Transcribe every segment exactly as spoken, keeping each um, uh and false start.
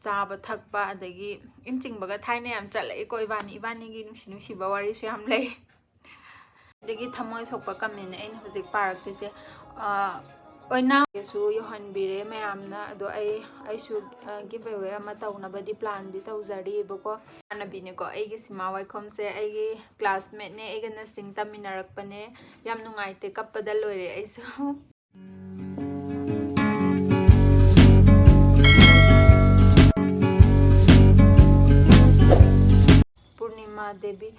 ꯆꯥꯕ ꯊꯛꯄ, ꯑꯗꯒꯤ ꯏꯟ ꯆꯤꯡꯕꯒ ꯊꯥꯏꯅ ꯌꯥꯝ ꯆꯠꯂꯛꯏꯀꯣ ꯏꯕꯥꯅꯤ꯫ ꯏꯕꯥꯅꯤꯒꯤ ꯅꯨꯡꯁꯤ ꯅꯨꯡꯁꯤꯕ ꯋꯥꯔꯤꯁꯨ ꯌꯥꯝ ꯂꯩ꯫ ꯑꯗꯒꯤ ꯊꯃꯣꯏ ꯁꯣꯛꯄ comment ꯑꯩꯅ ꯍꯧꯖꯤꯛ ꯄꯥꯔꯛꯇꯣꯏꯁꯦ꯫ ꯑ, ꯑꯣꯏꯅꯥꯁꯨ ꯌꯧꯍꯟꯕꯤꯔꯦ ꯃꯌꯥꯝꯅ꯫ ꯑꯗꯣ ꯑꯩ, ꯑꯩꯁꯨ, ꯑ, giveaway ꯑꯃ ꯇꯧꯅꯕꯗꯤ planꯗꯤ ꯇꯧꯖꯔꯤꯕꯀꯣ꯫ ꯏꯃꯥꯟꯅꯕꯤꯅꯤꯀꯣ ꯑꯩꯒꯤ ꯁꯤꯃꯥ ꯋꯥꯏꯈꯣꯝꯁꯦ꯫ ꯑꯩꯒꯤ classmateꯅꯦ, ꯑꯩꯒ nursing ꯇꯝꯃꯤꯟꯅꯔꯛꯄꯅꯦ꯫ ꯌꯥꯝ ꯅꯨꯡꯉꯥꯏꯇꯦ, ꯀꯞꯄꯗ ꯂꯣꯏꯔꯦ ꯑꯩꯁꯨ꯫ ꯄꯨꯔꯅꯤꯃꯥ ꯗꯦꯕꯤ,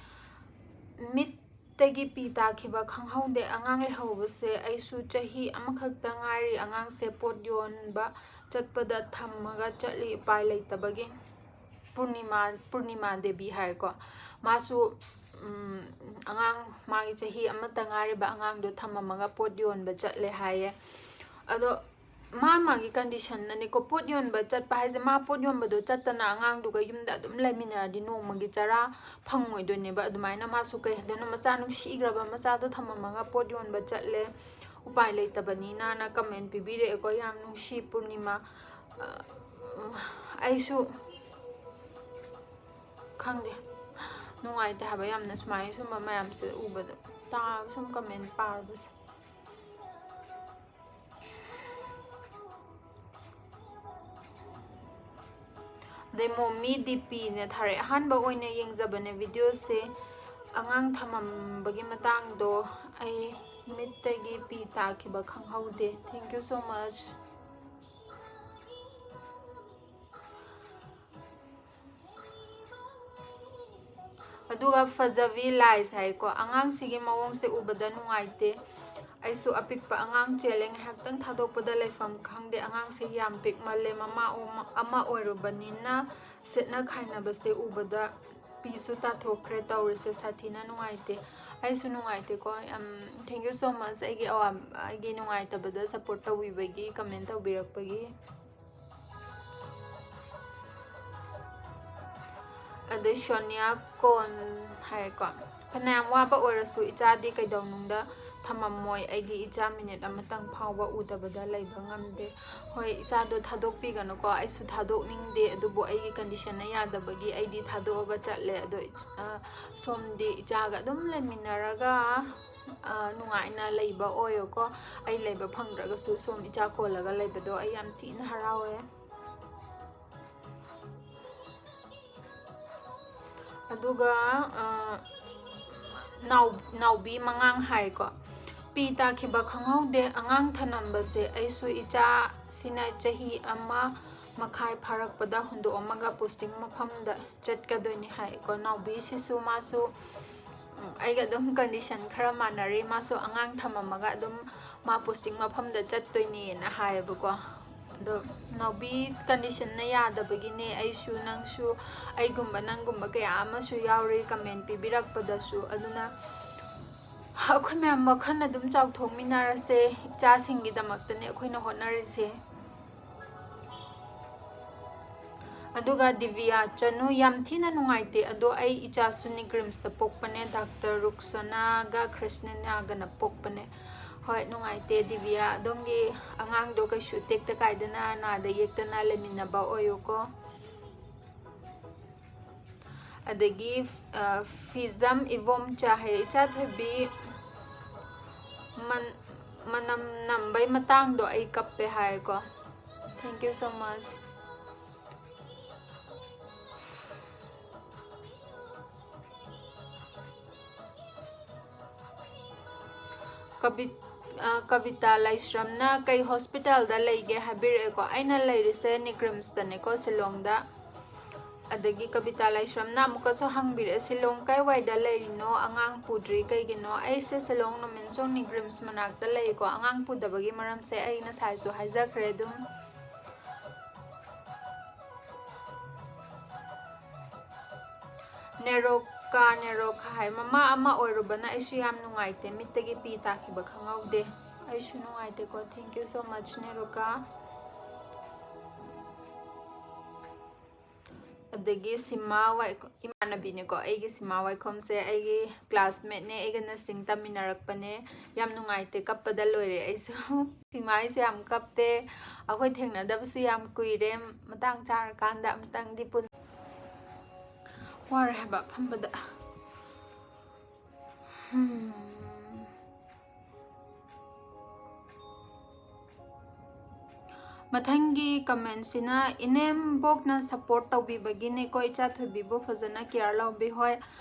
ꯃꯤꯠꯇꯒꯤ ꯄꯤ ꯇꯥꯈꯤꯕ ꯈꯪꯍꯧꯗꯦ꯫ ꯑꯉꯥꯡ ꯂꯩꯍꯧꯕꯁꯦ ꯑꯩꯁꯨ ꯆꯍꯤ ꯑꯃꯈꯛꯇ ꯉꯥꯏꯔꯤ꯫ ꯑꯉꯥꯡꯁꯦ ꯄꯣꯠ ꯌꯣꯟꯕ ꯆꯠꯄꯗ ꯊꯝꯃꯒ ꯆꯠꯂꯤ, ꯎꯄꯥꯏ ꯂꯩꯇꯕꯒꯤ꯫ ꯄꯨꯔꯅꯤꯃꯥ, ꯄꯨꯔꯅꯤꯃꯥ ꯗꯦꯕꯤ ꯍꯥꯏꯀꯣ, ꯃꯥꯁꯨ, ꯎꯝ, ꯑꯉꯥꯡ, ꯃꯥꯒꯤ ꯆꯍꯤ ꯑꯃꯇ ꯉꯥꯏꯔꯤꯕ ꯑꯉꯥꯡꯗꯣ ꯊꯝꯃꯝꯃꯒ ꯄꯣꯠ ꯌꯣꯟꯕ ꯆꯠꯂꯦ ꯍꯥꯏꯌꯦ꯫ ꯑꯗꯣ ꯃꯥ ꯃꯥꯒꯤ conditionꯅꯅꯤꯀꯣ꯫ ꯄꯣꯠ ꯌꯣꯟꯕ ꯆꯠꯄ ꯍꯥꯏꯁꯦ, ꯃꯥ ꯄꯣꯠ ꯌꯣꯟꯕꯗꯣ ꯆꯠꯇꯅ ꯑꯉꯥꯡꯗꯨꯒ ꯌꯨꯝꯗ ꯑꯗꯨꯝ ꯂꯩꯃꯤꯟꯅꯔꯗꯤ ꯅꯣꯡꯃꯒꯤ ꯆꯔꯥ ꯐꯪꯉꯣꯏꯗꯣꯏꯅꯦꯕ꯫ ꯑꯗꯨꯃꯥꯏꯅ ꯃꯥꯁꯨ ꯀꯩ ꯍꯥꯏꯗꯣꯏꯅꯣ, ꯃꯆꯥ ꯅꯨꯡꯁꯤꯈ꯭ꯔꯕ ꯃꯆꯥꯗꯣ ꯊꯝꯃꯝꯃꯒ ꯄꯣꯠ ꯌꯣꯟꯕ ꯆꯠꯂꯦ꯫ ꯎꯄꯥꯏ ꯂꯩꯇꯕꯅꯤꯅꯅ comment ꯄꯤꯕꯤꯔꯛꯑꯦꯀꯣ꯫ ꯌꯥꯝ ꯅꯨꯡꯁꯤ ꯄꯨꯔꯅꯤꯃꯥ꯫ ꯑ, ꯑꯩꯁꯨ ꯈꯪꯗꯦ, ꯅꯨꯡꯉꯥꯏꯇꯦ ꯍꯥꯏꯕ ꯌꯥꯝꯅ ꯁꯨꯃꯥꯏꯅ ꯁꯨꯝꯕ ꯃꯌꯥꯝꯁꯦ ꯎꯕꯗ, ꯇꯥ-, ꯁꯨꯝ comment ꯄꯥꯔꯨꯕꯁꯦ꯫ ꯑꯗꯩ ꯃꯣꯃꯤ ꯗꯤꯄꯤꯅ ꯊꯥꯔꯛꯑꯦ꯫ ꯑꯍꯥꯟꯕ ꯑꯣꯏꯅ ꯌꯦꯡꯖꯕꯅꯦ videoꯁꯦ꯫ ꯑꯉꯥꯡ ꯊꯝꯃꯝꯕꯒꯤ ꯃꯇꯥꯡꯗꯣ ꯑꯩ ꯃꯤꯠꯇꯒꯤ ꯄꯤ ꯇꯥꯈꯤꯕ ꯈꯪꯍꯧꯗꯦ꯫ Thank you so much꯫ ꯑꯗꯨꯒ ꯐꯖꯕꯤ ꯂꯥꯏꯁ ꯍꯥꯏꯀꯣ, ꯑꯉꯥꯡꯁꯤꯒꯤ ꯃꯑꯣꯡꯁꯦ ꯎꯕꯗ ꯅꯨꯡꯉꯥꯏꯇꯦ꯫ ꯑꯩꯁꯨ ꯑꯄꯤꯛꯄ ꯑꯉꯥꯡ ꯆꯦꯜꯂꯦ, ꯉꯥꯏꯍꯥꯛꯇꯪ ꯊꯥꯗꯣꯛꯄꯗ ꯂꯩꯐꯝ ꯈꯪꯗꯦ꯫ ꯑꯉꯥꯡꯁꯦ ꯌꯥꯝ ꯄꯤꯛꯃꯜꯂꯦ, ꯃꯃꯥ ꯑꯃ ꯑꯣꯏꯔꯨꯕꯅꯤꯅ꯫ ꯁꯦꯠꯅ ꯈꯥꯏꯅꯕꯁꯦ ꯎꯕꯗ ꯄꯤꯁꯨ ꯇꯥꯊꯣꯛꯈ꯭ꯔꯦ꯫ ꯇꯧꯔꯤꯁꯦ ꯁꯥꯊꯤꯅ ꯅꯨꯡꯉꯥꯏꯇꯦ꯫ ꯑꯩꯁꯨ ꯅꯨꯡꯉꯥꯏꯇꯦꯀꯣ꯫ ꯌꯥꯝ thank you so much ꯑꯩꯒꯤ ꯑꯋꯥ-, ꯑꯩꯒꯤ ꯅꯨꯡꯉꯥꯏꯇꯕꯗ support ꯇꯧꯕꯤꯕꯒꯤ, comment ꯇꯧꯕꯤꯔꯛꯄꯒꯤ꯫ ꯑꯗꯩ ꯁꯣꯅꯤꯌꯥ ꯀꯣꯟ ꯍꯥꯏꯀꯣ, ꯐꯅꯌꯥꯝ ꯋꯥꯕ ꯑꯣꯏꯔꯁꯨ ꯏꯆꯥꯗꯤ ꯀꯩꯗꯧꯅꯨꯡꯗ ꯊꯝꯃꯝꯃꯣꯏ꯫ ꯑꯩꯒꯤ ꯏꯆꯥ ꯃꯤꯅꯤꯠ ꯑꯃꯇꯪ ꯐꯥꯎꯕ ꯎꯗꯕꯗ ꯂꯩꯕ ꯉꯝꯗꯦ꯫ ꯍꯣꯏ, ꯏꯆꯥꯗꯣ ꯊꯥꯗꯣꯛꯄꯤꯒꯅꯨꯀꯣ, ꯑꯩꯁꯨ ꯊꯥꯗꯣꯛꯅꯤꯡꯗꯦ, ꯑꯗꯨꯕꯨ ꯑꯩꯒꯤ ꯀꯟꯗꯤꯁꯟꯅ ꯌꯥꯗꯕꯒꯤ ꯑꯩꯗꯤ ꯊꯥꯗꯣꯛꯑꯒ ꯆꯠꯂꯦ꯫ ꯑꯗꯣ, ꯑ, ꯁꯣꯝꯗꯤ ꯏꯆꯥꯒ ꯑꯗꯨꯝ ꯂꯩꯃꯤꯟꯅꯔꯒ, ꯑ, ꯅꯨꯡꯉꯥꯏꯅ ꯂꯩꯕ ꯑꯣꯏꯌꯣꯀꯣ꯫ ꯑꯩ ꯂꯩꯕ ꯐꯪꯗ꯭ꯔꯒꯁꯨ ꯁꯣꯝ ꯏꯆꯥ ꯀꯣꯜꯂꯒ ꯂꯩꯕꯗꯣ ꯑꯩ ꯌꯥꯝ ꯊꯤꯅ ꯍꯔꯥꯎꯋꯦ꯫ ꯑꯗꯨꯒ, ꯑ, ꯅꯥꯎ-, ꯅꯥꯎꯕꯤ ꯃꯉꯥꯡ ꯍꯥꯏꯀꯣ꯫ "ꯄꯤ ꯇꯥꯈꯤꯕ ꯈꯪꯍꯧꯗꯦ, ꯑꯉꯥꯡ ꯊꯅꯝꯕꯁꯦ꯫ ꯑꯩꯁꯨ ꯏꯆꯥꯁꯤꯅ ꯆꯍꯤ ꯑꯃ ꯃꯈꯥꯏ ꯐꯥꯔꯛꯄꯗ ꯍꯨꯟꯗꯣꯛꯑꯝꯃꯒ ꯄꯣꯁꯇꯤꯡ ꯃꯐꯝꯗ ꯆꯠꯀꯗꯣꯏꯅꯤ" ꯍꯥꯏꯀꯣ꯫ ꯅꯥꯎꯕꯤꯁꯤꯁꯨ ꯃꯥꯁꯨ, ꯎꯝ, ꯑꯩꯒ ꯑꯗꯨꯝ ꯀꯟꯗꯤꯁꯟ ꯈꯔ ꯃꯥꯟꯅꯔꯤ꯫ ꯃꯥꯁꯨ ꯑꯉꯥꯡ ꯊꯝꯃꯝꯃꯒ ꯑꯗꯨꯝ ꯃꯥ ꯄꯣꯁꯇꯤꯡ ꯃꯐꯝꯗ ꯆꯠꯇꯣꯏꯅꯦꯅ ꯍꯥꯏꯌꯦꯕꯀꯣ꯫ ꯑꯗꯣ ꯅꯥꯎꯕꯤ ꯀꯟꯗꯤꯁꯟꯅ ꯌꯥꯗꯕꯒꯤꯅꯦ꯫ ꯑꯩꯁꯨ, ꯅꯪꯁꯨ, ꯑꯩꯒꯨꯝꯕ ꯅꯪꯒꯨꯝꯕ ꯀꯌꯥ ꯑꯃꯁꯨ ꯌꯥꯎꯔꯤ ꯀꯃꯦꯟ ꯄꯤꯕꯤꯔꯛꯄꯗꯁꯨ꯫ ꯑꯗꯨꯅ ꯑꯩꯈꯣꯏ ꯃꯌꯥꯝ ꯋꯥꯈꯜ ꯑꯗꯨꯝ ꯆꯥꯎꯊꯣꯛꯃꯤꯟꯅꯔꯁꯦ꯫ ꯏꯆꯥꯁꯤꯡꯒꯤꯗꯃꯛꯇꯅꯦ ꯑꯩꯈꯣꯏꯅ ꯍꯣꯠꯅꯔꯤꯁꯦ꯫ ꯑꯗꯨꯒ ꯗꯤꯕꯤꯌꯥ ꯆꯅꯨ, "ꯌꯥꯝ ꯊꯤꯅ ꯅꯨꯡꯉꯥꯏꯇꯦ, ꯑꯗꯣ ꯑꯩ ꯏꯆꯥꯁꯨ ꯅꯤꯒ꯭ꯔꯤꯝꯁꯇ ꯄꯣꯛꯄꯅꯦ, ꯗꯥꯛꯇꯔ ꯔꯨꯛꯁꯅꯥꯒ ꯀ꯭ꯔꯤꯁꯅꯤꯅꯥꯒꯅ ꯄꯣꯛꯄꯅꯦ"꯫ ꯍꯣꯏ, ꯅꯨꯡꯉꯥꯏꯇꯦ ꯗꯤꯕꯤꯌꯥ, ꯑꯗꯣꯝꯒꯤ ꯑꯉꯥꯡꯗꯣ ꯀꯩꯁꯨ ꯇꯦꯛꯇ ꯀꯥꯏꯗꯅ ꯅꯥꯗ ꯌꯦꯛꯇꯅ ꯂꯩꯃꯤꯟꯅꯕ ꯑꯣꯏꯌꯨꯀꯣ꯫ ꯑꯗꯒꯤ, ꯑ, ꯐꯤꯖꯝ ꯏꯕꯣꯝꯆꯥ ꯍꯥꯏꯌꯦ, "ꯏꯆꯥ ꯊꯣꯏꯕꯤ ꯃꯟ-, ꯃꯅꯝ ꯅꯝꯕꯩ ꯃꯇꯥꯡꯗꯣ ꯑꯩ ꯀꯞꯄꯦ" ꯍꯥꯏꯀꯣ꯫ Thank you so much꯫ ꯀꯕꯤ-, ꯑ, ꯀꯕꯤꯇꯥ ꯂꯥꯏꯁ꯭ꯔꯝꯅ ꯀꯩ ꯍꯣꯁꯄꯤꯇꯥꯜꯗ ꯂꯩꯒꯦ ꯍꯥꯏꯕꯤꯔꯛꯑꯦꯀꯣ꯫ ꯑꯩꯅ ꯂꯩꯔꯤꯁꯦ ꯅꯤꯒ꯭ꯔꯤꯝꯁꯇꯅꯦꯀꯣ, ꯁꯤꯂꯣꯡꯗ꯫ ꯑꯗꯒꯤ ꯀꯕꯤꯇꯥ ꯂꯥꯏꯁ꯭ꯔꯝꯅ ꯑꯃꯨꯛꯀꯁꯨ ꯍꯪꯕꯤꯔꯛꯑꯦ, "ꯁꯤꯂꯣꯡ ꯀꯥꯏꯋꯥꯏꯗ ꯂꯩꯔꯤꯅꯣ? ꯑꯉꯥꯡ ꯄꯨꯗ꯭ꯔꯤ ꯀꯩꯒꯤꯅꯣ?" ꯑꯩꯁꯦ ꯁꯤꯂꯣꯡ ꯅꯣꯃꯦꯟꯁꯣꯡ ꯅꯤꯒ꯭ꯔꯤꯝꯁ ꯃꯅꯥꯛꯇ ꯂꯩꯀꯣ꯫ ꯑꯉꯥꯡ ꯄꯨꯗꯕꯒꯤ ꯃꯔꯝꯁꯦ ꯑꯩ ꯉꯁꯥꯏꯁꯨ ꯍꯥꯏꯖꯈ꯭ꯔꯦ ꯑꯗꯨꯝ꯫ ꯅꯦꯔꯣꯀꯥ, ꯅꯦꯔꯣꯀꯥ ꯍꯥꯏ, "ꯃꯃꯥ ꯑꯃ ꯑꯣꯏꯔꯨꯕꯅ ꯑꯩꯁꯨ ꯌꯥꯝ ꯅꯨꯡꯉꯥꯏꯇꯦ, ꯃꯤꯠꯇꯒꯤ ꯄꯤ ꯇꯥꯈꯤꯕ ꯈꯪꯍꯧꯗꯦ"꯫ ꯑꯩꯁꯨ ꯅꯨꯡꯉꯥꯏꯇꯦꯀꯣ꯫ Thank you so much, NEROCA. ꯑꯗꯒꯤ ꯁꯤꯃꯥ ꯋꯥꯏ-, ꯏꯃꯥꯟꯅꯕꯤꯅꯦꯀꯣ, ꯑꯩꯒꯤ ꯁꯤꯃꯥ ꯋꯥꯏꯈꯣꯝꯁꯦ ꯑꯩꯒꯤ classmateꯅꯦ, ꯑꯩꯒ nursing ꯇꯝꯃꯤꯟꯅꯔꯛꯄꯅꯦ꯫ ꯌꯥꯝ ꯅꯨꯡꯉꯥꯏꯇꯦ, ꯀꯞꯄꯗ ꯂꯣꯏꯔꯦ ꯑꯩꯁꯨ꯫ ꯁꯤꯃꯥꯁꯨ ꯌꯥꯝ ꯀꯞꯄꯦ꯫ ꯑꯩꯈꯣꯏ ꯊꯦꯡꯅꯗꯕꯁꯨ ꯌꯥꯝ ꯀꯨꯏꯔꯦ꯫ ꯃꯇꯥꯡ ꯆꯥꯔꯀꯥꯟꯗ ꯑꯃꯨꯛꯇꯪꯗꯤ ꯄꯨꯟ-, ꯋꯥꯔꯦ ꯍꯥꯏꯕ ꯐꯝꯕꯗ꯫ ꯍꯝ꯫ ꯃꯊꯪꯒꯤ commentꯁꯤꯅ, "ꯏꯅꯦꯝꯕꯣꯛꯅ support ꯇꯧꯕꯤꯕꯒꯤꯅꯦꯀꯣ, ꯏꯆꯥ ꯊꯣꯏꯕꯤꯕꯨ ꯐꯖꯅ care ꯂꯧꯕꯤ꯫" ꯍꯣꯏ,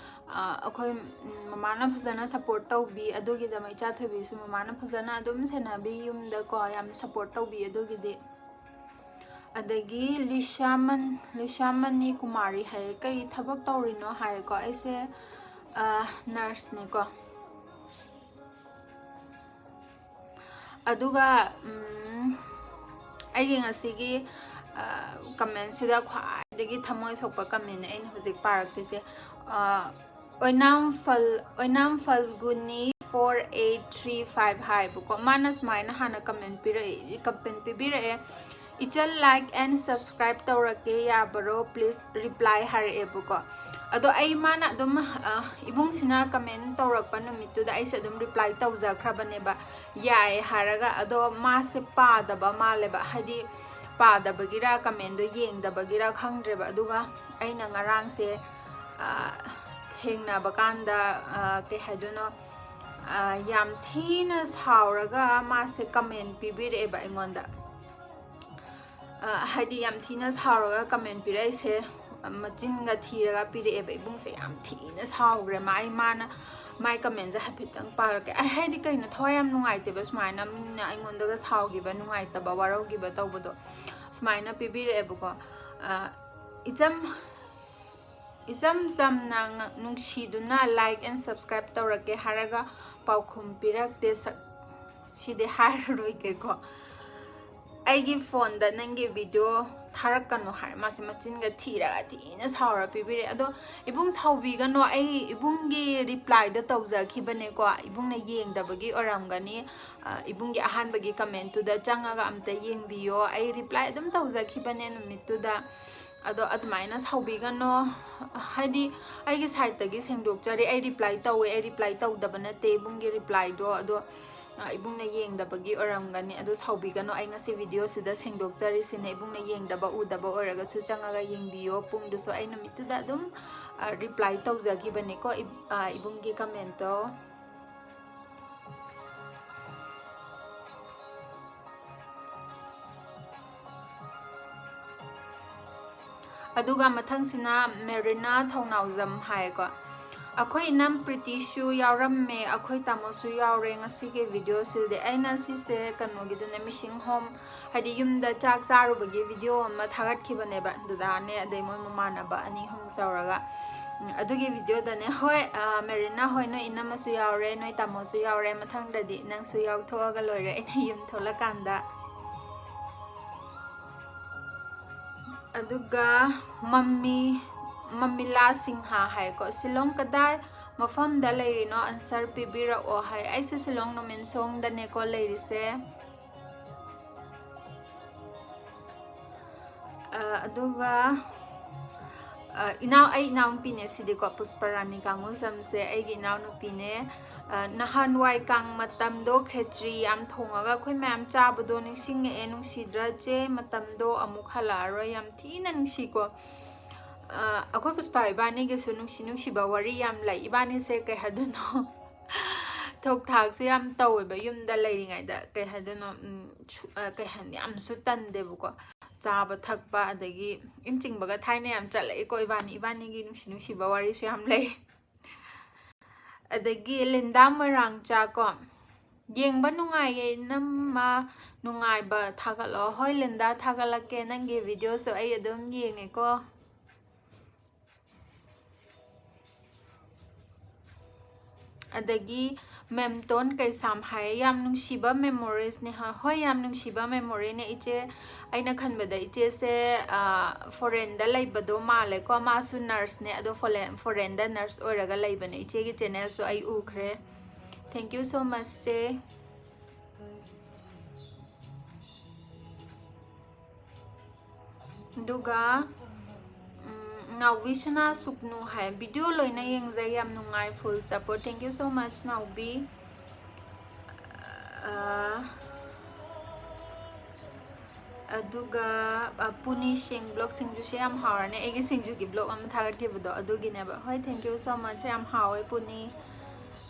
ꯑ, ꯑꯩꯈꯣꯏ, ꯎꯝ, ꯃꯃꯥꯅ ꯐꯖꯅ support ꯇꯧꯕꯤ, ꯑꯗꯨꯒꯤꯗꯃꯛ ꯏꯆꯥ ꯊꯣꯏꯕꯤꯁꯨ ꯃꯃꯥꯅ ꯐꯖꯅ ꯑꯗꯨꯝ ꯁꯦꯟꯅꯕꯤ, ꯌꯨꯝꯗꯀꯣ ꯌꯥꯝ support ꯇꯧꯕꯤ ꯑꯗꯨꯒꯤꯗꯤ꯫ ꯑꯗꯒꯤ ꯂꯤꯁꯥꯃꯟ-, ꯂꯤꯁꯥꯃꯅꯤ ꯀꯨꯃꯥꯔꯤ ꯍꯥꯏꯌꯦ, "ꯀꯩ ꯊꯕꯛ ꯇꯧꯔꯤꯅꯣ?" ꯍꯥꯏꯌꯦꯀꯣ꯫ ꯑꯩꯁꯦ, ꯑ, nurseꯅꯦꯀꯣ꯫ ꯑꯗꯨꯒ, ꯎꯝ, ꯑꯩꯒꯤ ꯉꯁꯤꯒꯤ, ꯑ, commentꯁꯤꯗ ꯈ꯭ꯋꯥꯏꯗꯒꯤ ꯊꯃꯣꯏ ꯁꯣꯛꯄ commentꯅꯦ ꯑꯩꯅ ꯍꯧꯖꯤꯛ ꯄꯥꯔꯛꯇꯣꯏꯁꯦ꯫ ꯑ, ꯑꯣꯏꯅꯥꯝ ꯐꯜ-, ꯑꯣꯏꯅꯥꯝ ꯐꯜꯒꯨꯅꯤ four eight three five ꯍꯥꯏꯕꯀꯣ꯫ ꯃꯥꯅ ꯁꯨꯃꯥꯏꯅ ꯍꯥꯟꯅ comment ꯄꯤꯔꯛꯏ, comment ꯄꯤꯕꯤꯔꯛꯑꯦ꯫ "ꯏꯆꯜ, like and subscribe ꯇꯧꯔꯛꯀꯦ, ꯌꯥꯕꯔꯣ? Please reply" ꯍꯥꯏꯔꯛꯑꯦꯕꯀꯣ꯫ ꯑꯗꯣ ꯑꯩ, ꯃꯥꯅ ꯑꯗꯨꯝ, ꯑ, ꯏꯕꯨꯡꯁꯤꯅ comment ꯇꯧꯔꯛꯄ ꯅꯨꯃꯤꯠꯇꯨꯗ ꯑꯩꯁꯦ ꯑꯗꯨꯝ reply ꯇꯧꯖꯈ꯭ꯔꯕꯅꯦꯕ, ꯌꯥꯏ ꯍꯥꯏꯔꯒ꯫ ꯑꯗꯣ ꯃꯥꯁꯦ ꯄꯥꯗꯕ ꯃꯥꯜꯂꯦꯕ, ꯍꯥꯏꯗꯤ ꯄꯥꯗꯕꯒꯤꯔ commentꯗꯣ ꯌꯦꯡꯗꯕꯒꯤꯔ ꯈꯪꯗ꯭ꯔꯦꯕ꯫ ꯑꯗꯨꯒ ꯑꯩꯅ ꯉꯔꯥꯡꯁꯦ, ꯑ, ꯊꯦꯡꯅꯕ ꯀꯥꯟꯗ, ꯑ, ꯀꯩ ꯍꯥꯏꯗꯣꯏꯅꯣ, ꯑ, ꯌꯥꯝ ꯊꯤꯅ ꯁꯥꯎꯔꯒ ꯃꯥꯁꯦ comment ꯄꯤꯕꯤꯔꯛꯑꯦꯕ ꯑꯩꯉꯣꯟꯗ꯫ ꯑ, ꯍꯥꯏꯗꯤ ꯌꯥꯝ ꯊꯤꯅ ꯁꯥꯎꯔꯒ comment ꯄꯤꯔꯛꯏꯁꯦ, ꯃꯆꯤꯟꯒ ꯊꯤꯔꯒ ꯄꯤꯔꯛꯑꯦꯕ꯫ ꯏꯕꯨꯡꯁꯦ ꯌꯥꯝ ꯊꯤꯅ ꯁꯥꯎꯈ꯭ꯔꯦ꯫ ꯃꯥ, ꯑꯩ, ꯃꯥꯅ, ꯃꯥꯏ commentꯁꯦ ꯍꯥꯏꯐꯦꯠꯇꯪ ꯄꯥꯔꯛꯀꯦ꯫ ꯑꯩ, ꯍꯥꯏꯗꯤ ꯀꯩꯅꯣ, ꯊꯋꯥꯏ ꯌꯥꯝ ꯅꯨꯡꯉꯥꯏꯇꯦꯕ ꯁꯨꯃꯥꯏꯅ ꯃꯤꯅ ꯑꯩꯉꯣꯟꯗꯒ ꯁꯥꯎꯈꯤꯕ, ꯅꯨꯡꯉꯥꯏꯇꯕ, ꯋꯥꯔꯧꯈꯤꯕ ꯇꯧꯕꯗꯣ꯫ ꯁꯨꯃꯥꯏꯅ ꯄꯤꯕꯤꯔꯛꯑꯦꯕꯀꯣ꯫ ꯑ, "ꯏꯆꯝ, ꯏꯆꯝ ꯆꯝꯅ ꯉ-, ꯅꯨꯡꯁꯤꯗꯨꯅ like and subscribe ꯇꯧꯔꯛꯀꯦ ꯍꯥꯏꯔꯒ ꯄꯥꯎꯈꯨꯝ ꯄꯤꯔꯛꯇꯦ꯫ ꯁꯛ-," ꯁꯤꯗꯤ ꯍꯥꯏꯔꯔꯣꯏꯒꯦꯀꯣ꯫ "ꯑꯩꯒꯤ phoneꯗ ꯅꯪꯒꯤ video ꯊꯥꯔꯛꯀꯅꯨ ꯍꯥꯏ꯫ ꯃꯥꯁꯦ ꯃꯆꯤꯟꯒ ꯊꯤꯔꯒ ꯊꯤꯅ ꯁꯥꯎꯔ ꯄꯤꯕꯤꯔꯛꯑꯦ꯫ ꯑꯗꯣ ꯏꯕꯨꯡ, ꯁꯥꯎꯕꯤꯒꯅꯣ, ꯑꯩ ꯏꯕꯨꯡꯒꯤ ꯔꯤꯄ꯭ꯂꯥꯏꯗꯣ ꯇꯧꯖꯈꯤꯕꯅꯦꯀꯣ꯫ ꯏꯕꯨꯡꯅ ꯌꯦꯡꯗꯕꯒꯤ ꯑꯣꯏꯔꯝꯒꯅꯤ꯫ ꯑ, ꯏꯕꯨꯡꯒꯤ ꯑꯍꯥꯟꯕꯒꯤ ꯀꯃꯦꯟꯠꯇꯨꯗ ꯆꯪꯉꯒ ꯑꯝꯇ ꯌꯦꯡꯕꯤꯌꯣ꯫ ꯑꯩ ꯔꯤꯄ꯭ꯂꯥꯏ ꯑꯗꯨꯝ ꯇꯧꯖꯈꯤꯕꯅꯦ ꯅꯨꯃꯤꯠꯇꯨꯗ꯫ ꯑꯗꯣ ꯑꯗꯨꯃꯥꯏꯅ ꯁꯥꯎꯕꯤꯒꯅꯣ, ꯍꯥꯏꯗꯤ ꯑꯩꯒꯤ ꯁꯥꯏꯠꯇꯒꯤ ꯁꯦꯡꯗꯣꯛꯆꯔꯤ꯫ ꯑꯩ ꯔꯤꯄ꯭ꯂꯥꯏ ꯇꯧꯋꯦ, ꯑꯩ ꯔꯤꯄ꯭ꯂꯥꯏ ꯇꯧꯗꯕ ꯅꯠꯇꯦ ꯏꯕꯨꯡꯒꯤ ꯔꯤꯄ꯭ꯂꯥꯏꯗꯣ꯫ ꯑꯗꯣ, ꯑ, ꯏꯕꯨꯡꯅ ꯌꯦꯡꯗꯕꯒꯤ ꯑꯣꯏꯔꯝꯒꯅꯤ꯫ ꯑꯗꯣ ꯁꯥꯎꯕꯤꯒꯅꯣ, ꯑꯩ ꯉꯁꯤ ꯚꯤꯗꯤꯑꯣꯁꯤꯗ ꯁꯦꯡꯗꯣꯛꯆꯔꯤꯁꯤꯅꯦ꯫ ꯏꯕꯨꯡꯅ ꯌꯦꯡꯗꯕ ꯎꯗꯕ ꯑꯣꯏꯔꯒꯁꯨ ꯆꯪꯉꯒ ꯌꯦꯡꯕꯤꯌꯣ꯫ ꯄꯨꯡꯗꯨꯁꯨ ꯑꯩ ꯅꯨꯃꯤꯠꯇꯨꯗ ꯑꯗꯨꯝ, ꯑ, ꯔꯤꯄ꯭ꯂꯥꯏ ꯇꯧꯖꯈꯤꯕꯅꯦꯀꯣ, ꯏꯕ-, ꯑ, ꯏꯕꯨꯡꯒꯤ ꯀꯃꯦꯟꯠꯇꯣ꯫ ꯑꯗꯨꯒ ꯃꯊꯪꯁꯤꯅ ꯃꯦꯔꯤꯅꯥ ꯊꯧꯅꯥꯎꯖꯝ ꯍꯥꯏꯌꯦꯀꯣ꯫ "ꯑꯩꯈꯣꯏ ꯏꯅꯝ ꯄ꯭ꯔꯤꯇꯤꯁꯨ ꯌꯥꯎꯔꯝꯃꯦ, ꯑꯩꯈꯣꯏ ꯇꯥꯃꯣꯁꯨ ꯌꯥꯎꯔꯦ ꯉꯁꯤꯒꯤ ꯚꯤꯗꯤꯑꯣꯁꯤꯗꯤ"꯫ ꯑꯩꯅ ꯁꯤꯁꯦ ꯀꯩꯅꯣꯒꯤꯗꯨꯅꯦ, ꯃꯤꯁꯤꯡ ꯍꯣꯝ, ꯍꯥꯏꯗꯤ ꯌꯨꯝꯗ ꯆꯥꯛ ꯆꯥꯔꯨꯕꯒꯤ ꯚꯤꯗꯤꯑꯣ ꯑꯃ ꯊꯥꯒꯠꯈꯤꯕꯅꯦꯕ, ꯗꯗꯥꯅꯦ ꯑꯗꯩ ꯃꯣꯏ ꯃꯃꯥꯟꯅꯕ ꯑꯅꯤ ꯑꯍꯨꯝ ꯇꯧꯔꯒ꯫ ꯎꯝ, ꯑꯗꯨꯒꯤ ꯚꯤꯗꯤꯑꯣꯗꯅꯦ, ꯍꯣꯏ, ꯑ, ꯃꯦꯔꯤꯅꯥ ꯍꯣꯏ, ꯅꯣꯏ ꯏꯅꯝꯃꯁꯨ ꯌꯥꯎꯔꯦ, ꯅꯣꯏ ꯇꯥꯃꯣꯁꯨ ꯌꯥꯎꯔꯦ, ꯃꯊꯪꯗꯗꯤ ꯅꯪꯁꯨ ꯌꯥꯎꯊꯣꯛꯑꯒ ꯂꯣꯏꯔꯦ ꯑꯩꯅ ꯌꯨꯝ ꯊꯣꯛꯂꯀꯥꯟꯗ꯫ ꯑꯗꯨꯒ ꯃꯝꯃꯤ, ꯃꯝꯃꯤꯂꯥ ꯁꯤꯡꯍꯥ ꯍꯥꯏꯀꯣ, "ꯁꯤꯂꯣꯡ ꯀꯗꯥꯏ ꯃꯐꯝꯗ ꯂꯩꯔꯤꯅꯣ? ꯑꯟꯁꯔ ꯄꯤꯕꯤꯔꯛꯑꯣ" ꯍꯥꯏ꯫ ꯑꯩꯁꯦ ꯁꯤꯂꯣꯡ ꯅꯨꯃꯤꯟꯁꯣꯡꯗꯅꯦꯀꯣ ꯂꯩꯔꯤꯁꯦ꯫ ꯑ, ꯑꯗꯨꯒ, ꯑ, ꯏꯅꯥꯎ-, ꯑꯩ ꯏꯅꯥꯎꯅꯨꯄꯤꯅꯦ ꯁꯤꯗꯤꯀꯣ, ꯄꯨꯁꯄꯔꯥꯅꯤ ꯀꯥꯡꯉꯨꯖꯝꯁꯦ ꯑꯩꯒꯤ ꯏꯅꯥꯎꯅꯨꯄꯤꯅꯦ꯫ ꯑ, "ꯅꯍꯥꯟꯋꯥꯏ ꯀꯥꯡ ꯃꯇꯝꯗꯣ ꯈꯦꯆ꯭ꯔꯤ ꯌꯥꯝ ꯊꯣꯡꯉꯒ ꯑꯩꯈꯣꯏ ꯃꯌꯥꯝ ꯆꯥꯕꯗꯣ ꯅꯤꯡꯁꯤꯡꯉꯛꯑꯦ, ꯅꯨꯡꯁꯤꯗ꯭ꯔꯥ ꯆꯦ? ꯃꯇꯝꯗꯣ ꯑꯃꯨꯛ ꯍꯜꯂꯛꯑꯔꯣꯏ"꯫ ꯌꯥꯝ ꯊꯤꯅ ꯅꯨꯡꯁꯤꯀꯣ꯫ ꯑ, ꯑꯩꯈꯣꯏ ꯄꯨꯁꯄꯥ ꯏꯕꯥꯅꯤꯒꯤꯁꯨ ꯅꯨꯡꯁꯤ ꯅꯨꯡꯁꯤꯕ ꯋꯥꯔꯤ ꯌꯥꯝ ꯂꯩ꯫ ꯏꯕꯥꯅꯤꯁꯦ ꯀꯩ ꯍꯥꯏꯗꯣꯏꯅꯣ? ꯊꯣꯛ ꯊꯥꯛꯁꯨ ꯌꯥꯝ ꯇꯧꯋꯦꯕ ꯌꯨꯝꯗ ꯂꯩꯔꯤꯉꯩꯗ꯫ ꯀꯩ ꯍꯥꯏꯗꯣꯏꯅꯣ? ꯎꯝ, ꯁꯨ-, ꯑ, ꯀꯩ ꯍꯥꯏꯅꯤ? ꯌꯥꯝꯁꯨ ꯇꯟꯗꯦꯕꯀꯣ꯫ ꯆꯥꯕ ꯊꯛꯄ, ꯑꯗꯒꯤ ꯏꯟ ꯆꯤꯡꯕꯒ ꯊꯥꯏꯅ ꯌꯥꯝ ꯆꯠꯂꯛꯑꯦꯀꯣ ꯏꯕꯥꯅꯤ꯫ ꯏꯕꯥꯅꯤꯒꯤ ꯅꯨꯡꯁꯤ ꯅꯨꯡꯁꯤꯕ ꯋꯥꯔꯤꯁꯨ ꯌꯥꯝ ꯂꯩ꯫ ꯑꯗꯒꯤ ꯂꯤꯟꯗꯥ ꯃꯣꯏꯔꯥꯡꯆꯥ ꯀꯣ, "ꯌꯦꯡꯕ ꯅꯨꯡꯉꯥꯏꯌꯦ ꯏꯅꯝꯃ, ꯅꯨꯡꯉꯥꯏꯕ ꯊꯥꯒꯠꯂꯛꯑꯣ"꯫ ꯍꯣꯏ ꯂꯤꯟꯗꯥ, ꯊꯥꯒꯠꯂꯛꯀꯦ, ꯅꯪꯒꯤ ꯚꯤꯗꯤꯑꯣꯁꯨ ꯑꯩ ꯑꯗꯨꯝ ꯌꯦꯡꯉꯦꯀꯣ꯫ ꯑꯗꯒꯤ ꯃꯦꯝꯇꯣꯟ ꯀꯩꯁꯥꯝ ꯍꯥꯏ, ꯌꯥꯝ ꯅꯨꯡꯁꯤꯕ ꯃꯦꯃꯣꯔꯤꯁꯅꯦ ꯍꯥꯏ꯫ ꯍꯣꯏ, ꯌꯥꯝ ꯅꯨꯡꯁꯤꯕ ꯃꯦꯃꯣꯔꯤꯅꯦ ꯏꯆꯦ꯫ ꯑꯩꯅ ꯈꯟꯕꯗ ꯏꯆꯦꯁꯦ ꯐꯣꯔꯦꯟꯗ ꯂꯩꯕꯗꯣ ꯃꯥꯜꯂꯦꯀꯣ꯫ ꯃꯥꯁꯨ ꯅꯔꯁꯅꯦ, ꯑꯗꯣ ꯐꯣꯔꯦꯟꯗ ꯅꯔꯁ ꯑꯣꯏꯔꯒ ꯂꯩꯕꯅꯦ꯫ ꯏꯆꯦꯒꯤ ꯆꯦꯅꯦꯜꯁꯨ ꯑꯩ ꯎꯈ꯭ꯔꯦ꯫ Thank you so much, ꯆꯦ꯫ ꯑꯗꯨꯒ ꯎꯝ, ꯅꯥꯎꯕꯤꯁꯅꯥ ꯁꯨꯛꯅꯨ ꯍꯥꯏ, ꯚꯤꯗꯤꯑꯣ ꯂꯣꯏꯅ ꯌꯦꯡꯖꯩ, ꯌꯥꯝ ꯅꯨꯡꯉꯥꯏ, full support, thank you so much ꯅꯥꯎꯕꯤ꯫ ꯑꯥ, ꯑꯗꯨꯒ ꯑ, ꯄꯨꯅꯤ ꯁꯤꯡ ꯕ꯭ꯂꯣꯛ ꯁꯤꯡꯖꯨꯁꯦ ꯌꯥꯝ ꯍꯥꯎꯔꯅꯤ, ꯑꯩꯒꯤ ꯁꯤꯡꯖꯨꯒꯤ ꯕ꯭ꯂꯣꯛ ꯑꯃ ꯊꯥꯒꯠꯈꯤꯕꯗꯣ ꯑꯗꯨꯒꯤꯅꯦꯕ꯫ ꯍꯣꯏ, thank you so much, ꯌꯥꯝ ꯍꯥꯎꯋꯦ ꯄꯨꯅꯤ꯫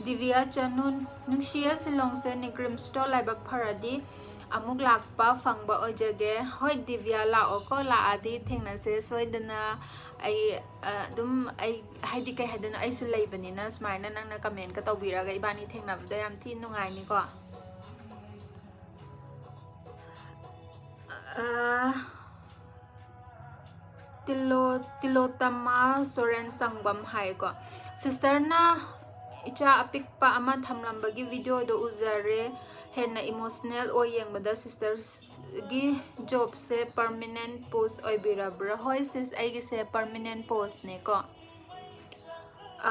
ꯗꯤꯕꯤꯌꯥ ꯆꯅꯨꯟ, ꯅꯨꯡꯁꯤꯌꯦ ꯁꯤꯂꯣꯡꯁꯦ, ꯅꯤꯒ꯭ꯔꯤꯝꯁꯇꯣ ꯂꯥꯏꯕꯛ ꯐꯔꯗꯤ ꯑꯃꯨꯛ ꯂꯥꯛꯄ ꯐꯪꯕ ꯑꯣꯏꯖꯒꯦ꯫ ꯍꯣꯏ ꯗꯤꯕꯤꯌꯥ, ꯂꯥꯛꯑꯣꯀꯣ, ꯂꯥꯛꯑꯗꯤ ꯊꯦꯡꯅꯁꯦ ꯁꯣꯏꯗꯅ꯫ ꯑꯩ ꯑ, ꯑꯗꯨꯝ ꯑꯩ ꯍꯥꯏꯗꯤ ꯀꯩ ꯍꯥꯏꯗꯣꯏꯅꯣ, ꯑꯩꯁꯨ ꯂꯩꯕꯅꯤꯅ ꯁꯨꯃꯥꯏꯅ ꯅꯪꯅ ꯀꯃꯦꯟꯒ ꯇꯧꯕꯤꯔꯒ ꯏꯕꯥꯅꯤ ꯊꯦꯡꯅꯕꯗꯣ ꯌꯥꯝ ꯊꯤ ꯅꯨꯡꯉꯥꯏꯅꯤꯀꯣ꯫ ꯑ, ꯇꯤꯂꯣ ꯇꯤꯂꯣꯇꯃꯥ ꯁꯣꯔꯦꯟ ꯁꯪꯕꯝ ꯍꯥꯏꯀꯣ꯫ ꯁꯤꯁꯇꯔꯅ ꯏꯆꯥ ꯑꯄꯤꯛꯄ ꯑꯃ ꯊꯝꯂꯝꯕꯒꯤ ꯚꯤꯗꯤꯑꯣꯗꯣ ꯎꯖꯔꯦ꯫ ꯍꯦꯟꯅ ꯏꯃꯣꯁꯅꯦꯜ ꯑꯣꯏ ꯌꯦꯡꯕꯗ꯫ ꯁꯤꯁꯇꯔꯒꯤ ꯖꯣꯕꯁꯦ ꯄꯔꯃꯤꯅꯦꯟ ꯄꯣꯁ ꯑꯣꯏꯕꯤꯔꯕ꯭ꯔꯥ? ꯍꯣꯏ ꯁꯤꯁ, ꯑꯩꯒꯤꯁꯦ ꯄꯔꯃꯤꯅꯦꯟ ꯄꯣꯁꯅꯦꯀꯣ꯫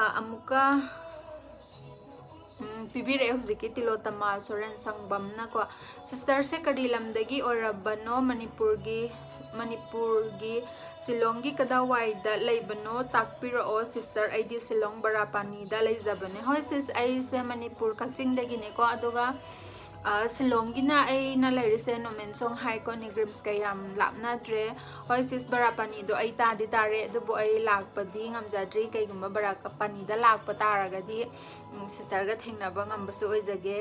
ꯑ, ꯑꯃꯨꯛꯀ ꯎꯝ, ꯄꯤꯕꯤꯔꯛꯑꯦ ꯍꯧꯖꯤꯛꯀꯤ ꯇꯤꯂꯣꯇꯃꯥ ꯁꯣꯔꯦꯟ ꯁꯪꯕꯝꯅꯀꯣ꯫ ꯁꯤꯁꯇꯔꯁꯦ ꯀꯔꯤ ꯂꯝꯗꯒꯤ ꯑꯣꯏꯔꯕꯅꯣ? ꯃꯅꯤꯄꯨꯔꯒꯤ, ꯃꯅꯤꯄꯨꯔꯒꯤ ꯁꯤꯂꯣꯡꯒꯤ ꯀꯗꯥꯏꯋꯥꯏꯗ ꯂꯩꯕꯅꯣ? ꯇꯥꯛꯄꯤꯔꯛꯑꯣ ꯁꯤꯁꯇꯔ, ꯑꯩꯗꯤ ꯁꯤꯂꯣꯡ ꯕꯔꯥꯄꯥꯅꯤꯗ ꯂꯩꯖꯕꯅꯦ꯫ ꯍꯣꯏ ꯁꯤꯁ, ꯑꯩꯁꯦ ꯃꯅꯤꯄꯨꯔ ꯀꯛꯆꯤꯡꯗꯒꯤꯅꯦꯀꯣ, ꯑꯗꯨꯒ ꯑ, ꯁꯤꯂꯣꯡꯒꯤꯅ ꯑꯩꯅ ꯂꯩꯔꯤꯁꯦ ꯅꯣꯃꯦꯟꯁꯣꯡ ꯍꯥꯏꯀꯣ, ꯅꯤꯒ꯭ꯔꯤꯝꯁꯀ ꯌꯥꯝ ꯂꯥꯞꯅꯗ꯭ꯔꯦ꯫ ꯍꯣꯏ ꯁꯤꯁ, ꯕꯔꯥꯄꯥꯅꯤꯗꯣ ꯑꯩ ꯇꯥꯗꯤ ꯇꯥꯔꯦ, ꯑꯗꯨꯕꯨ ꯑꯩ ꯂꯥꯛꯄꯗꯤ ꯉꯝꯖꯗ꯭ꯔꯤ꯫ ꯀꯩꯒꯨꯝꯕ ꯕꯔꯥꯄꯥꯅꯤꯗ ꯂꯥꯛꯄ ꯇꯥꯔꯒꯗꯤ, ꯎꯝ, ꯁꯤꯁꯇꯔꯒ ꯊꯦꯡꯅꯕ ꯉꯝꯕꯁꯨ ꯑꯣꯏꯖꯒꯦ꯫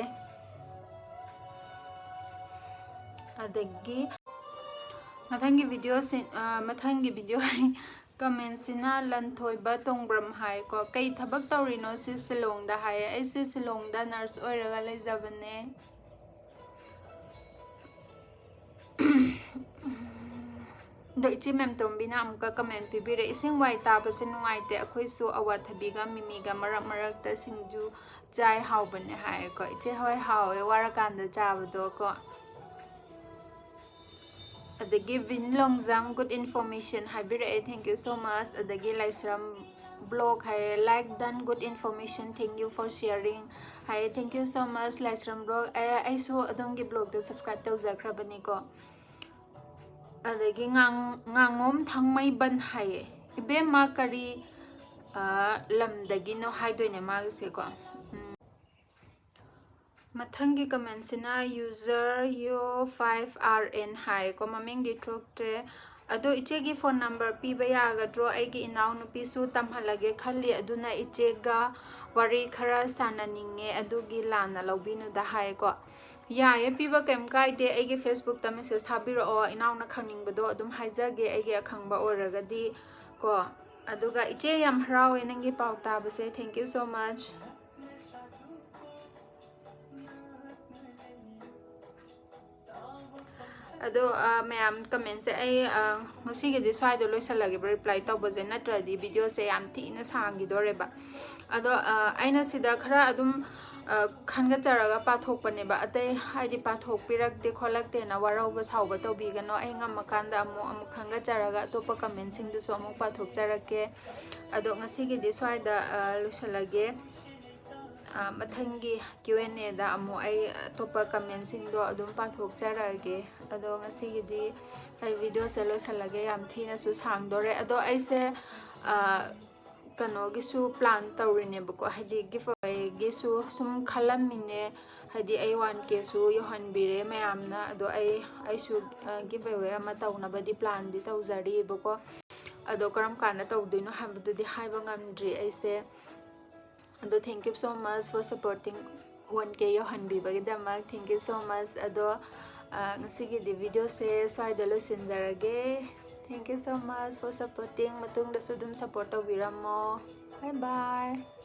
ꯑꯗꯒꯤ ꯃꯊꯪꯒꯤ ꯚꯤꯗꯤꯑꯣꯁꯤ, ꯑ, ꯃꯊꯪꯒꯤ ꯚꯤꯗꯤꯑꯣ ꯀꯃꯦꯟꯁꯤꯅ ꯂꯟꯊꯣꯏꯕ ꯇꯣꯡꯕ꯭ꯔꯝ ꯍꯥꯏꯀꯣ, "ꯀꯩ ꯊꯕꯛ ꯇꯧꯔꯤꯅꯣ ꯁꯤ ꯁꯤꯂꯣꯡꯗ?" ꯍꯥꯏꯌꯦ꯫ ꯑꯩꯁꯦ ꯁꯤꯂꯣꯡꯗ ꯅꯔꯁ ꯑꯣꯏꯔꯒ ꯂꯩꯖꯕꯅꯦ꯫ ꯑꯗꯣ ꯏꯆꯦ ꯃꯦꯝꯇꯣꯝꯕꯤꯅ ꯑꯃꯨꯛꯀ comment ꯄꯤꯕꯤꯔꯦ, "ꯏꯁꯤꯡ ꯋꯥꯏ ꯇꯥꯕꯁꯦ ꯅꯨꯡꯉꯥꯏꯇꯦ, ꯑꯩꯈꯣꯏꯁꯨ ꯑꯋꯥꯊꯕꯤꯒ ꯃꯤꯃꯤꯒ ꯃꯔꯛ ꯃꯔꯛꯇ ꯁꯤꯡꯖꯨ ꯆꯥꯏ, ꯍꯥꯎꯕꯅꯦ" ꯍꯥꯏꯀꯣ꯫ ꯏꯆꯦ, ꯍꯣꯏ, ꯍꯥꯎꯋꯦ, ꯋꯥꯔꯀꯥꯟꯗ ꯆꯥꯕꯗꯣ ꯀꯣ꯫ ꯑꯗꯒꯤ ꯚꯤꯟ ꯂꯣꯡꯖꯥꯡ good information ꯍꯥꯏꯕꯤꯔꯛꯑꯦ, thank you so much꯫ ꯑꯗꯒꯤ ꯂꯥꯏꯁ꯭ꯔꯝ blog ꯍꯥꯏꯔꯦ, "Like done, good information, thank you for sharing" ꯍꯥꯏꯌꯦ, thank you so much Laishram blog꯫ ꯑꯩ, ꯑꯩꯁꯨ ꯑꯗꯣꯝꯒꯤ blogꯇ subscribe ꯇꯧꯖꯈ꯭ꯔꯕꯅꯤꯀꯣ꯫ ꯑꯗꯒꯤ ꯉꯥꯡ-, ꯉꯥꯉꯣꯝ ꯊꯥꯡꯃꯩꯕꯟ ꯍꯥꯏꯌꯦ, "ꯏꯕꯦꯝꯃ ꯀꯔꯤ, ꯑ, ꯂꯝꯗꯒꯤꯅꯣ?" ꯍꯥꯏꯗꯣꯏꯅꯦ ꯃꯥꯒꯤꯁꯦꯀꯣ꯫ ꯎꯝ꯫ ꯃꯊꯪꯒꯤ commentꯁꯤꯅ user yo five R N ꯍꯥꯏꯀꯣ, ꯃꯃꯤꯡꯗꯤ ꯊꯣꯛꯇ꯭ꯔꯦ꯫ "ꯑꯗꯣ ꯏꯆꯦꯒꯤ phone number ꯄꯤꯕ ꯌꯥꯒꯗ꯭ꯔꯣ? ꯑꯩꯒꯤ ꯏꯅꯥꯎꯅꯨꯄꯤꯁꯨ ꯇꯝꯍꯜꯂꯒꯦ ꯈꯜꯂꯤ, ꯑꯗꯨꯅ ꯏꯆꯦꯒ ꯋꯥꯔꯤ ꯈꯔ ꯁꯥꯟꯅꯅꯤꯡꯉꯦ, ꯑꯗꯨꯒꯤ ꯂꯥꯟꯅ ꯂꯧꯕꯤꯅꯨꯗ" ꯍꯥꯏꯀꯣ꯫ ꯌꯥꯏꯌꯦ, ꯄꯤꯕ ꯀꯩꯝ ꯀꯥꯏꯗꯦ꯫ ꯑꯩꯒꯤ Facebookꯇ message ꯊꯥꯕꯤꯔꯛꯑꯣ, ꯏꯅꯥꯎꯅ ꯈꯪꯅꯤꯡꯕꯗꯣ ꯑꯗꯨꯝ ꯍꯥꯏꯖꯒꯦ, ꯑꯩꯒꯤ ꯑꯈꯪꯕ ꯑꯣꯏꯔꯒꯗꯤ ꯀꯣ꯫ ꯑꯗꯨꯒ ꯏꯆꯦ, ꯌꯥꯝ ꯍꯔꯥꯎꯋꯦ ꯅꯪꯒꯤ ꯄꯥꯎ ꯇꯥꯕꯁꯦ, thank you so much꯫ ꯑꯗꯣ, ꯑ, ꯃꯌꯥꯝ commentꯁꯦ ꯑꯩ, ꯑ, ꯉꯁꯤꯒꯤꯗꯤ ꯁ꯭ꯋꯥꯏꯗ ꯂꯣꯏꯁꯤꯜꯂꯒꯦꯕ reply ꯇꯧꯕꯁꯦ, ꯅꯠꯇ꯭ꯔꯗꯤ videoꯁꯦ ꯌꯥꯝ ꯊꯤꯅ ꯁꯥꯡꯈꯤꯗꯣꯔꯦꯕ꯫ ꯑꯗꯣ, ꯑ, ꯑꯩꯅ ꯁꯤꯗ ꯈꯔ ꯑꯗꯨꯝ, ꯑ, ꯈꯟꯒꯠꯆꯔꯒ ꯄꯥꯊꯣꯛꯄꯅꯦꯕ꯫ ꯑꯇꯩ ꯍꯥꯏꯗꯤ ꯄꯥꯊꯣꯛꯄꯤꯔꯛꯇꯦ ꯈꯣꯠꯂꯛꯇꯦꯅ ꯋꯥꯔꯧꯕ ꯁꯥꯎꯕ ꯇꯧꯕꯤꯒꯅꯣ꯫ ꯑꯩ ꯉꯝꯃꯀꯥꯟꯗ ꯑꯃꯨꯛ, ꯑꯃꯨꯛ ꯈꯟꯒꯠꯆꯔꯒ ꯑꯇꯣꯞꯄ commentꯁꯤꯡꯗꯨꯁꯨ ꯑꯃꯨꯛ ꯄꯥꯊꯣꯛꯆꯔꯛꯀꯦ꯫ ꯑꯗꯣ ꯉꯁꯤꯒꯤꯗꯤ ꯁ꯭ꯋꯥꯏꯗ, ꯑ, ꯂꯣꯏꯁꯤꯜꯂꯒꯦ꯫ ꯑ, ꯃꯊꯪꯒꯤ Q and Aꯗ ꯑꯃꯨꯛ ꯑꯩ ꯑꯇꯣꯞꯄ commentꯁꯤꯡꯗꯣ ꯑꯗꯨꯝ ꯄꯥꯊꯣꯛꯆꯔꯛꯑꯒꯦ꯫ ꯑꯗꯣ ꯉꯁꯤꯒꯤꯗꯤ ꯑꯩ videoꯁꯦ ꯂꯣꯏꯁꯤꯜꯂꯒꯦ, ꯌꯥꯝ ꯊꯤꯅꯁꯨ ꯁꯥꯡꯗꯣꯔꯦ꯫ ꯑꯗꯣ ꯑꯩꯁꯦ, ꯑ, ꯀꯩꯅꯣꯒꯤꯁꯨ plan ꯇꯧꯔꯤꯅꯦꯕꯀꯣ, ꯍꯥꯏꯗꯤ giveawayꯒꯤꯁꯨ ꯁꯨꯝ ꯈꯜꯂꯝꯃꯤꯅꯦ, ꯍꯥꯏꯗꯤ ꯑꯩ one Kꯁꯨ ꯌꯧꯍꯟꯕꯤꯔꯦ ꯃꯌꯥꯝꯅ꯫ ꯑꯗꯣ ꯑꯩ, ꯑꯩꯁꯨ, ꯑ, giveaway ꯑꯃ ꯇꯧꯅꯕꯗꯤ planꯗꯤ ꯇꯧꯖꯔꯤꯕꯀꯣ꯫ ꯑꯗꯣ ꯀꯔꯝ ꯀꯥꯟꯗ ꯇꯧꯗꯣꯏꯅꯣ ꯍꯥꯏꯕꯗꯨꯗꯤ ꯍꯥꯏꯕ ꯉꯝꯗ꯭ꯔꯤ ꯑꯩꯁꯦ꯫ ꯑꯗꯣ thank you so much for supporting, one K ꯌꯧꯍꯟꯕꯤꯕꯒꯤꯗꯃꯛ thank you so much꯫ ꯑꯗꯣ, ꯑ, ꯉꯁꯤꯒꯤꯗꯤ videoꯁꯦ ꯁ꯭ꯋꯥꯏꯗ ꯂꯣꯏꯁꯤꯟꯖꯔꯒꯦ꯫ Thank you so much for supporting꯫ ꯃꯇꯨꯡꯗꯁꯨ ꯑꯗꯨꯝ support ꯇꯧꯕꯤꯔꯝꯃꯣ꯫ Bye bye꯫